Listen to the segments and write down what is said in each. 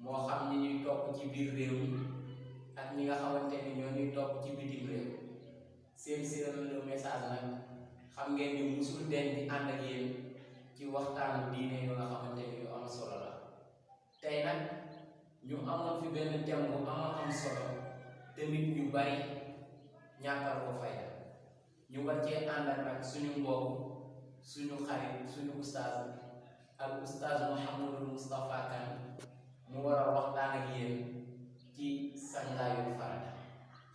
moo xam ñi ñuy topp ci biir réew mi ak ñi nga xamante ni ñoo ñuy topp ci bitim réew seen le message nag xam ngeen ni musul den di ànd ak yéen ci waxtaanu diine yoo nga xamante ni yu am solo la tey nag ñu amoon fi benn thème bu am solo te nit ñu bari ñàkkal ko fayda ñu war cee ànd ak nag suñu mbokk suñu xarit suñu ustaaz ak ustaaz Mouhamadou Moustapha Kane mu war a waxtaan ak yéen ci sangaayu farata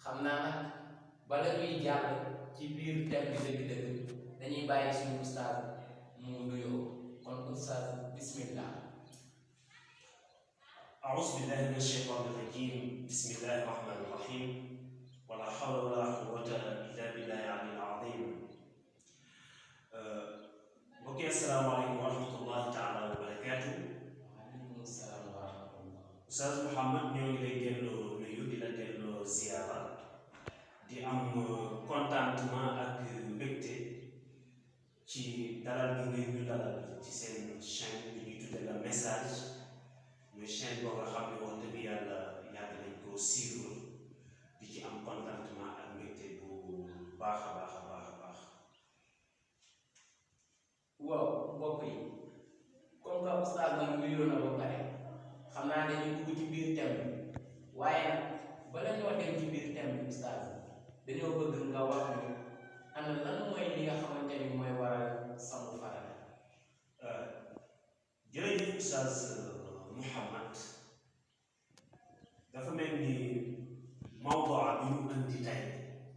xam naa nag bala ñuy jàll ci biir thème bi dëgg-dëgg dañuy bàyyi suñu ustaaz mu nuyoo kon ustaaz bismillah. أعوذ بالله من الشيطان الرجيم بسم الله الرحمن الرحيم ولا حول ولا قوة إلا بالله العلي العظيم. Mokoye asalaamaaleykum wa rahmatullahi taala wa barakaatu. Waaleykum salaam wa rahmatullah. Oustaz Mouhamed ñoo ngi lay delloo nuyu di la delloo ziyaara di am contentement ak mbégte ci dalal bi ngay ñu dalal ci seen chaîne bi ñuy tuddee la message muy chaîne boo nga xam ne wax dëgg yàlla yàgg nañ ko suivre di ci am contentement ak mbégte bu baax a baax a baax a baax. waaw mbokk yi comme que ustaaz nag nuyoo na ba pare xam naa dañuy dugg ci biir thème bi waaye nag bala ñoo dem ci biir thème bi ustaaz dañoo bëgg nga wax ni ana lan mooy li nga xamante ni mooy waral sangu farata. jërëjëf Oustaz Mouhamed dafa mel ni mawdua bi ñu andi tey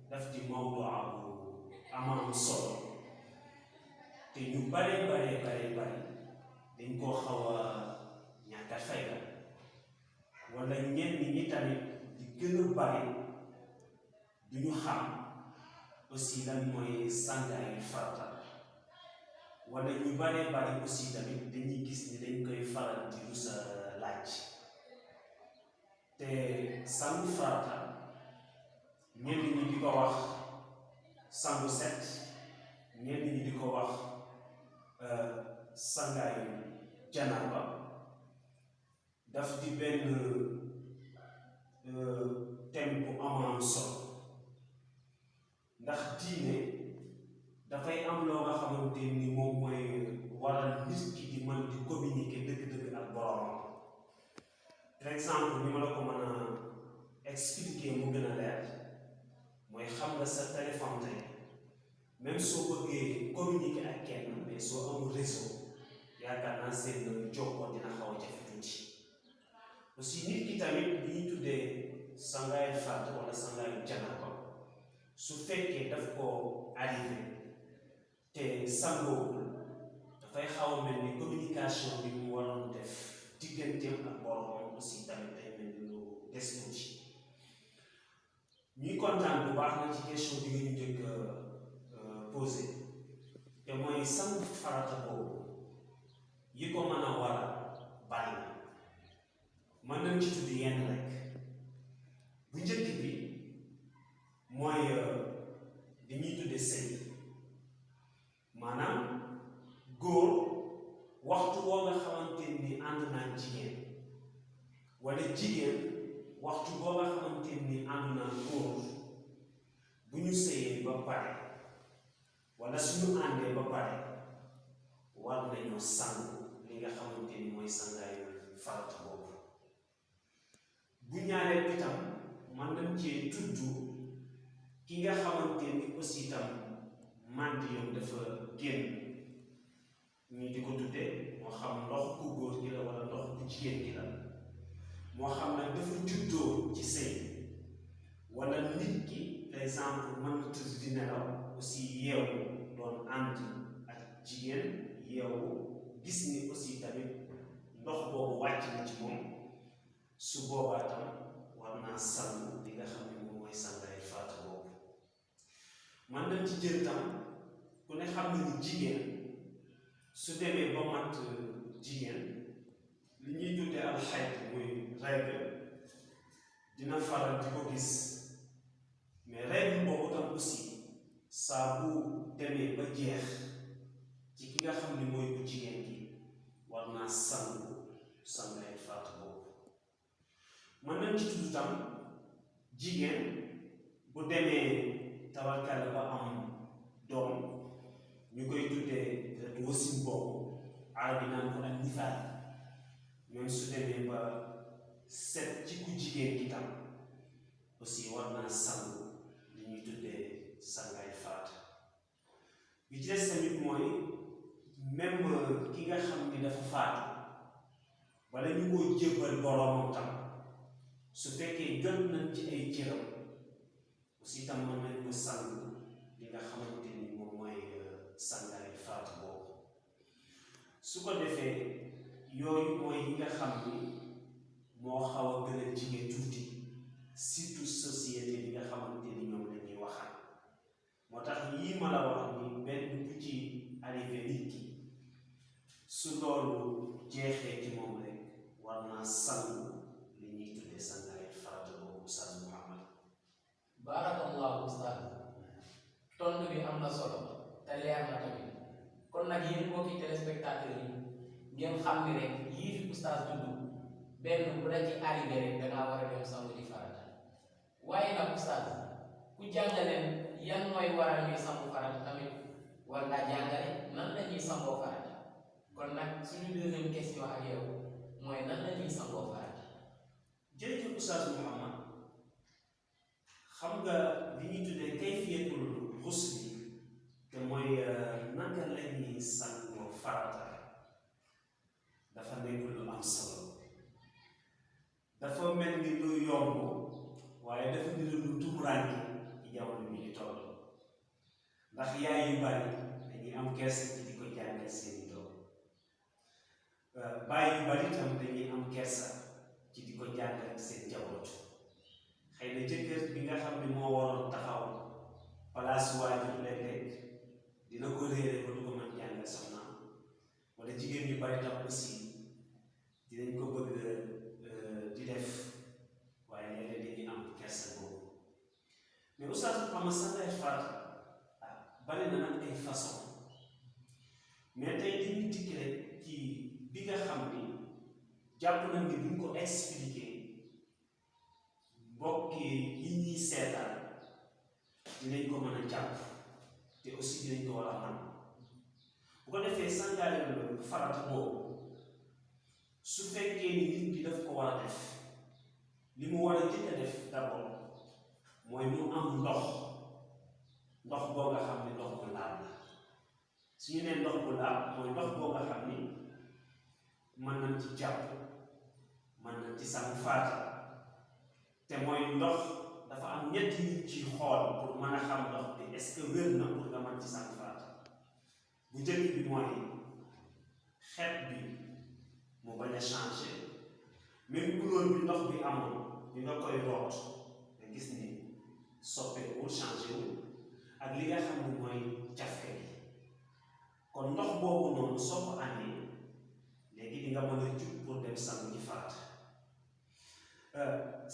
daf di mawdua bu am solo te ñu bare dañ koo xaw a ñàkk a fayda wala ñenn ñi tamit di gën a bari du ñu xam aussi lan mooy sangaayu farata wala ñu bari aussi tamit dañuy gis ni dañ koy faral di rus a laaj te sangu farata ñenn ñi di ko wax sangu set ñenn ñi di ko wax sangaayu janaaba daf di benn thème bu am solo ndax diine dafay am loo nga xamante ni moom mooy waral nit ki di mën di communiquer dëgg-dëgg ak boromam. Par exemple ni ma la ko mën a expliquer mu gën a leer mooy xam nga sa téléphone tey même soo bëggee communiquer ak kenn mais soo amul réseau yaakaar naa seen jokkoo dina xaw a jafe tuuti aussi nit ki tamit li ñuy tuddee sangaayu farata wala sangaayu janaaba su fekkee daf ko arrivé te sangoowul dafay xaw a mel ni communication bi mu waroon def digganteem ak boromam aussi tamit day mel ni lu des tuuti. ñuy kontaan bu baax na ci question bi nga ñu njëkk posé te mooy sangu farata boobu yi ko mën a waral bari na mën nañ ci tudd yenn rek bu njëkk bi mooy li ñuy tudde sëy maanaam góor waxtu woo nga xamante ni ànd naa jigéen wala jigéen waxtu boo nga xamante ni ànd naa góor bu ñu sëyee ba pare wala suñu àndee ba pare war nañoo sangu li nga xamante ni mooy sangaayu farata boobu. bu ñaareel bi tam mën nañ cee tudd ki nga xamante ni aussi tam màndi yoon dafa génn ñu di ko tuddee moo xam ndox ku góor gi la wala ndox ku jigéen gi la moo xam nag dafa juddoo ci sëy wala nit ki par exemple mën na tëdd di nelaw aussi yeewu doon ànd ak jigéen yeewu gis ni aussi tamit ndox boobu wàcc na ci moom su boobaa tam war naa sangu li nga xam ne moom mooy sangaay farata boobu. man nañ ci jël tam ku ne xam ne ni jigéen su demee ba mat jigéen li ñuy tuddee al xayd muy règle dina faral di ko gis mais règle boobu tam aussi saa bu demee ba jeex ci ki nga xam ne mooy bu jigéen gi war naa sangu sangaay farata boobu. nañ ci tudd tam jigéen bu demee tabarkalla ba am doom ñu koy tuddee wasin boobu arab yi naan ko ak nifaat même su demee ba set ci ku jigéen ki tam aussi war naa sangu li ñuy tuddee sangaay farat bi ci des tamit mooy même ki nga xam ni dafa faatu wala ñu koy jébbal boroomam tam su fekkee jot nañ ci ay cëram aussi tam mën nañ ko sang li nga xamante ni moom mooy sangaay farat boobu su ko defee yooyu mooy yi nga xam ni moo xaw a gën a jigéen tuuti surtout société bi nga xamante ni ñoom la ñuy waxal moo tax yii ma la wax ni benn bu ci arrivé nit ki su loolu jeexee ci moom rek war naa sangu li ñuy tuddee sangaay farata boobu Oustaz Mouhamed. Barakallahu Oustaz tontu bi am na solo te leer na tamit kon nag yéen mbokki téléspectateurs yi ngeen xam ni rek yii fi Oustaz tudd benn bu la ci arrivé rek dangaa war a dem sangu di farata waaye nag Oustaz ku jàngale yan mooy waral ñuy sangu farata tamit war ngaa jàngale nan la ñuy sangoo farata kon nag suñu deuxième question ak yow mooy nan la ñuy sangoo farata. jërëjëf Oustaz Mouhamed xam nga li ñuy tuddee kayfiyatul ghusl te mooy naka la ñuy sangoo farata dafa nekk lu am solo dafa mel ni lu yomb waaye dafa ni lu tumuraanke ci jamono bi ñu toll ndax yaay yu bari dañuy am kersa ci di ko jàngal seeni doom baay yu bari tam dañuy am kersa ci di ko jàngal seen jaboot xëy na jëkkër bi nga xam ne moo waroon taxaw place waajur léeg-léeg dina ko réere ba du ko mën jàngal soxnaam wala jigéen yu bari tam aussi dinañ ko bëgg di def waaye léeg-léeg dañuy am kersa boobu mais Oustaz Mouhamed sangaay farata bari na nag ay façon mais tey dañuy dikk rek ci bi nga xam ni jàpp nañ ni buñ ko expliqué mbokk yi ñuy seetaan dinañ ko mën a jàpp te aussi dinañ ko war a man bu ko defee sangaay farata boobu su fekkee ni nit ki daf ko war a def li mu war a jëkk a def d'abord mooy mu am ndox boo nga xam ni ndox bu laab la su ñu nee ndox bu laab mooy ndox boo nga xam ni mën nañ ci jàpp mën nañ ci sangu farata te mooy ndox dafa am ñetti nit ci xool pour mën a xam ndox bi est-ce que wér na pour nga mën ci sangu farata bu njëkk bi mooy xeet bi mu bañ a changé même couleur bi ndox bi amoon bi nga koy root nga gis ni soppeekul changé wu ak li nga xam ne mooy cafka bi kon ndox boobu noonu soo ko amee léegi di nga mën a jug pour dem sangu ci farata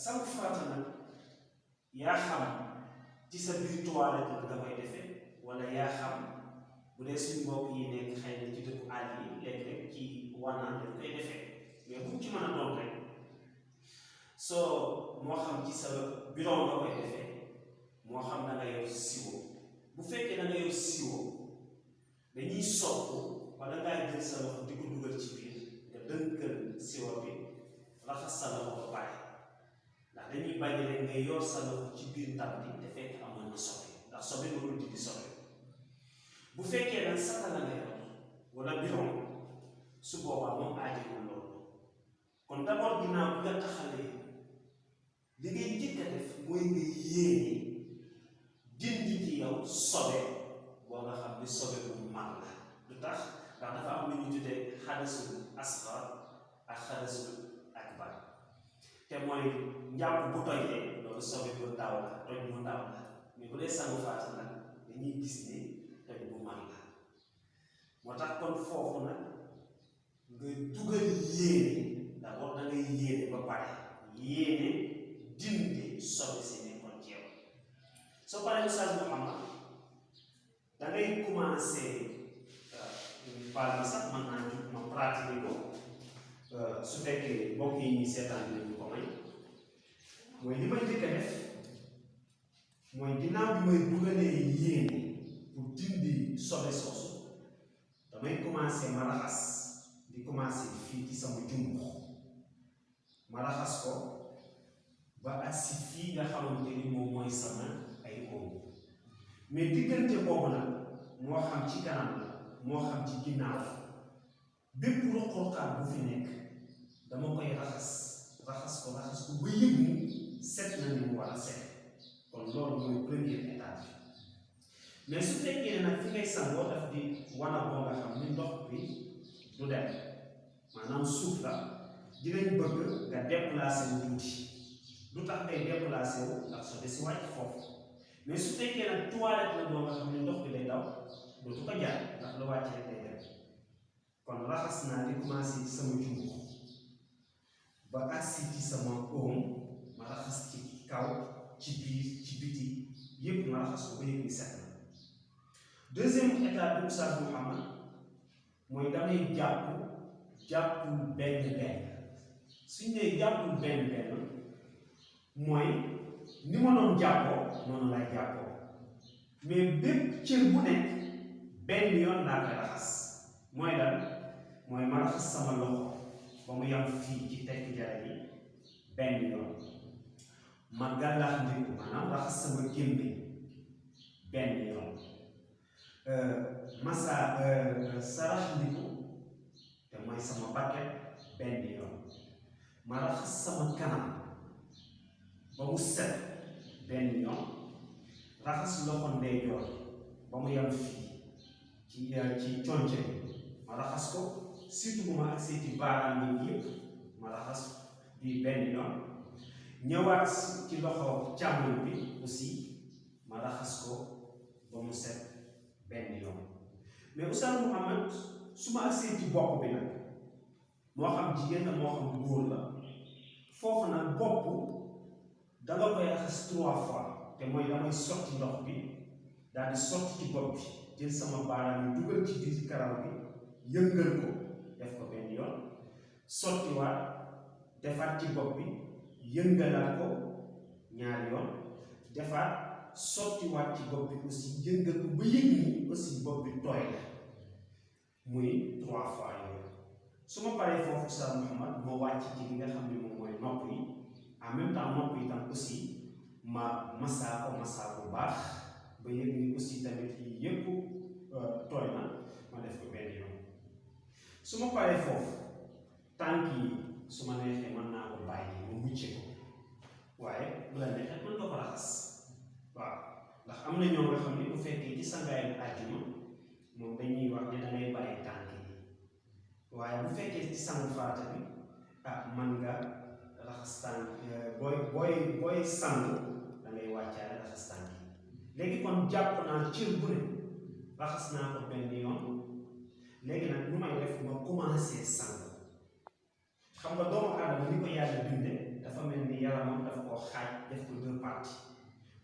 sangu farata nag yaa xam ci sa biir toilette nga koy defee wala yaa xam bu dee suñu mbokk yi nekk xëy na ci dëkku àll yi léeg-léeg ci wanaan dañ koy defee mais bu mu ci mën a doon rek soo moo xam ci sa bureau nga koy defee moo xam da nga yor siwo bu fekkee da nga yor siwo dañuy sopp wala ngaa jël sa loxo di ko dugal ci biir nga dënkal siwo bi raxas sa loxo ba pare ndax dañuy bañ rek nga yor sa loxo ci biir ndab bi te fekk amoon na sobe ndax sobe mënul di sobe bu fekkee nag sata la nga yor wala bureau su boobaa moom aajowul loolu kon d'abord ginnaaw bi nga taxalee li ngay njëkk a def mooy nga yéene dindi ci yow sobe boo nga xam ni sobe bu mag la lu tax ndax dafa am lu ñu tuddee xadasul asgar ak xadasul akbar te mooy njàpp bu tojee loolu sobe bu ndaw la toj bu ndaw la mais bu dee sangu farata nag dañuy gis ni toj bu mag la moo tax kon foofu nag nga dugal yéene d'abord da ngay yéene ba pare yéene dindi sobe si nekkoon ci yow soo paree Oustaz Mouhamed da ngay commencé baal bi sax mën naa jug ma pratiquer ko su fekkee mbokk yi ñuy seetaan nañu ko may mooy li may njëkk a def mooy ginnaaw bi may dugalee yéene pour dindi sobe soosu damay commencé ma raxas di commencé fii ci sama jumbux ma raxas ko ba agsi fii nga xamante ni moom mooy sama ay oom mais diggante boobu nag moo xam ci kanam la moo xam ci ginnaaw bépp ruq-ruqaat bu fi nekk dama koy raxas ko ba yëg ni set na ni mu war a set kon loolu mooy première étape bi mais su fekkee ne nag fi ngay sangoo daf di wana boo nga xam ni ndox bi du dem maanaam suuf la dinañ bëgg nga déplacer wu tuuti lu tax ngay déplacer wu ndax soo desi wàcc foofu mais su fekkee nag toilette la boo nga xam ne ndox bi day daw dootu ko jaar ndax lu wàcc rek day dem kon raxas naa di commencé ci sama jumbu ba agsi ci sama oom ma raxas ci kaw ci biir ci biti yépp ma raxas ko ba yëg ni set na deuxième étape bi Oustaz Mouhamed mooy damay jàppul benn suñ nee jàppul benn mooy ni ma doon jàppoo noonu lay jàppoo mais bépp cër bu nekk benn yoon laa koy raxas mooy lan mooy ma raxas sama loxo ba mu yam fii ci tekk jara yi benn yoon ma gàllax ndiku maanaam raxas sama gémmiñ benn yoon sarax ndiku te mooy sama bakket benn yoon ma raxas sama kanam ba mu set benn yoon raxas loxo ndeyjoor ba mu yam fii ci conce ma raxas ko surtout bu ma agsee ci baaraam yi yëpp ma raxas bii benn yoon ñëwaat ci loxo càmmoñ bi aussi ma raxas ko ba mu set benn yoon mais Oustaz Mouhamed su ma agsee ci bopp bi nag moo xam jigéen la moo xam góor la foofu nag bopp danga koy raxas 3 fois te mooy damay sotti ndox bi daal di sotti ci bopp bi jël sama baaraam yi dugal ci biir karaw bi yëngal ko def ko benn yoon sottiwaat defaat ci bopp bi yëngalaat ko ñaari yoon defaat sottiwaat ci bopp bi aussi yëngal ko ba yëg ni aussi bopp bi tooy la muy 3 fois yooyu su ma paree foofu Oustaz Mouhamed moo wàcc ci li nga xam ne moom mooy nopp yi en même temps nopp yi tam aussi ma masaa bu baax ba yëg ni aussi tamit yi yëpp tooy na ma def ko benn yoon su ma paree foofu tànk yi su ma neexee mën naa ko bàyyi ma mucce ko waaye bu la neexee mën nga ko raxas waaw ndax am na ñoo nga xam ne bu fekkee ci sangaayam àjjuma moom dañuy wax ne dangay bàyyi tànk yi waaye bu fekkee ci sangu farata bi mën nga raxas tànk booy sangu dangay wàccaale raxas tànk yi léegi kon jàpp naa cër bu ne raxas naa ko benn yoon léegi nag lu may def ma commencé sangu xam nga doomu aadama ni ko yàlla bindee dafa mel ni yaramam dafa ko xaaj def ko 2 parties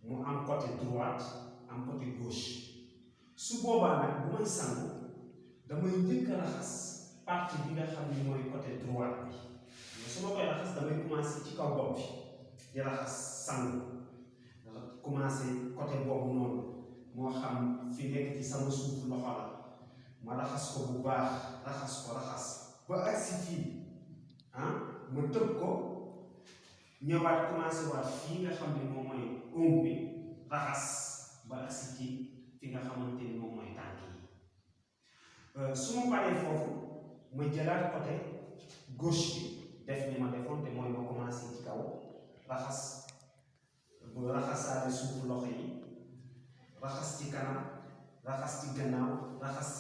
mu am côté droite am côté gauche su boobaa nag bu may sangu damay njëkk a raxas partie bi nga xam ni mooy côté droite bi mais su ma koy raxas damay commencé ci kaw bopp bi di raxas sangu commencé côté boobu noonu moo xam fi nekk ci sama suuf loxo la ma raxas ko bu baax raxas ba agsi fii ma tëb ko ñëwaat commencé waat fii nga xam ne moom mooy oom bi raxas ba agsi ci fi nga xamante ni moom mooy tànk yi su ma paree foofu ma jëlaat côté gauche bi def ni ma defoon te mooy ma commencé ci kaw raxas bu raxasaale suufu loxo yi raxas ci kanam raxas ci gannaaw raxas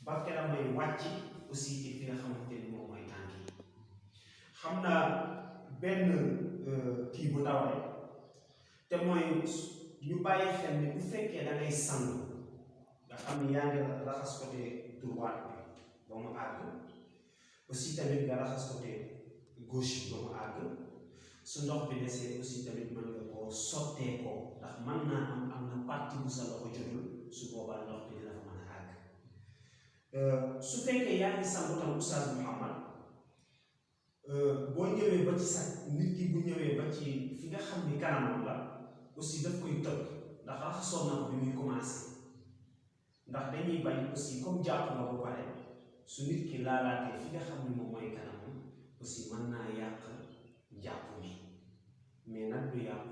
ba keroog may wàcc aussi ci fi nga xamante ni moom mooy tànk yi xam naa benn kii bu ndaw rek te mooy ñu bàyyi xel ni bu fekkee da ngay sang nga xam ni yaa ngi raxas côté droite bi ba mu àgg aussi tamit nga raxas côté gauche bi ba mu àgg su ndox bi desee aussi tamit mën nga koo sottee ko ndax mën naa am na partie bu sa loxo jotul su boobaa ndox bi dina fa mën a àgg su fekkee yaa ngi sangu tam Oustaz Mouhamed boo ñëwee ba ci sax nit ki bu ñëwee ba ci fi nga xam ni kanamam la aussi daf koy tëb ndax raxasoon na ko bi muy commencé ndax dañuy bañ aussi comme jàpp nga ba pare su nit ki laalaatee fi nga xam ni moom mooy kanamam aussi mën naa yàq jàpp bi mais nag du yàq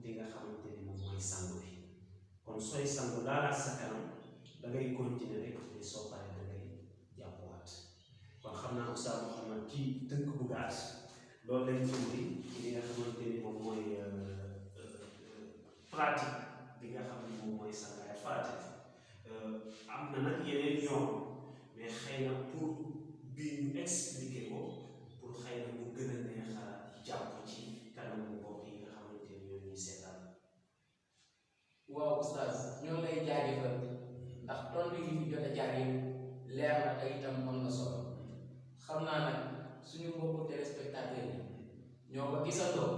li nga xamante ni moom mooy sangu bi kon sooy sangu laalaat sa kanam da ngay continuer rek te soo paree da ngay jàppuwaat kon xam naa Oustaz Mouhamed ci tënk bu gàtt loolu lañ indi ci li nga xamante ni moom mooy pratique bi nga xam ni moom mooy sangaay farata am na nag yeneen yoon mais xëy na pour bii ñu expliquer ko pour xëy na mu gën a neex a jàpp ci kanamu mbokk yi nga xamante ni ñoo ñuy seetaan. waaw Oustaz ñoo lay jaajëfal ndax tontu yi fi jot a jaar yëpp leer na te itam am na solo xam naa nag suñu mbokku téléspectateurs yi ñoo ko gisandoo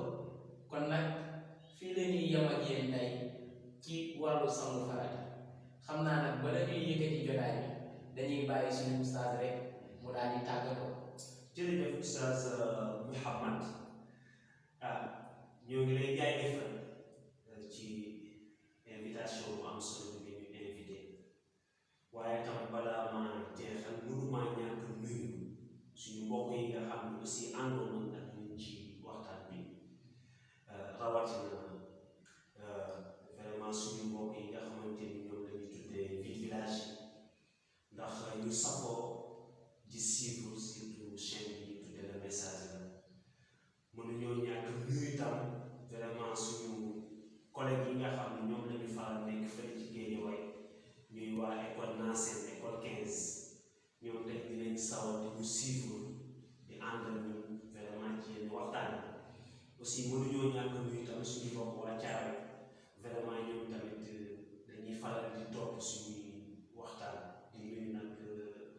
kon nag fii la ñuy yem ak yéen tey ci wàllu sangu farata xam naa nag bala ñuy yëkkati jotaay bi dañuy bàyyi suñu Oustaz rek mu daal di tàggatoo. jërëjëf Oustaz Mouhamed ñoo ngi lay jaajëfal ci invitation bu am solo bi ñu invité waaye tam balaa ma jeexal mënuma ñàkk nuyu suñu mbokk yi nga xam ne aussi àndoon ak ñun ci waxtaan bi rawatina vraiment suñu mbokk yi nga xamante ni ñoom la ñu tuddee village ndax ñu safoo di suivre surtout chaîne bi ñu tuddee le message la mënuñoo ñàkk nuyu tam vraiment suñu collègues yi nga xam ne ñoom la ñu faral nekk fële ci Guédiawaye ñuy waa école Nassène école 15 ñoom tey dinañ sawar di ñu suivre di ànd ak ñun vraiment ci yenn waxtaan yi aussi mënuñoo ñàkk nuyu tam suñu mbokk waa Thiaroye vraiment ñoom tamit dañuy faral di topp suñuy waxtaan di nuyu nag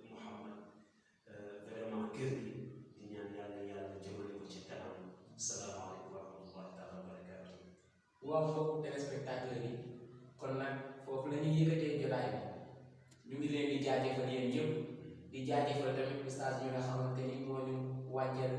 Mouhamed vraiment kër gi di ñaan yàlla jëmale ko ci kanam. Salaamaaleykum wa rahmatullahi taala wa barakaatu. waaw mbokku téléspectateurs yi kon nag foofu la ñuy yëkkatee jotaay bi ñu ngi leen di jaajëfal yéen ñëpp di jaajëfal tamit Oustaz yi nga xamante ni moo ñu wàññeel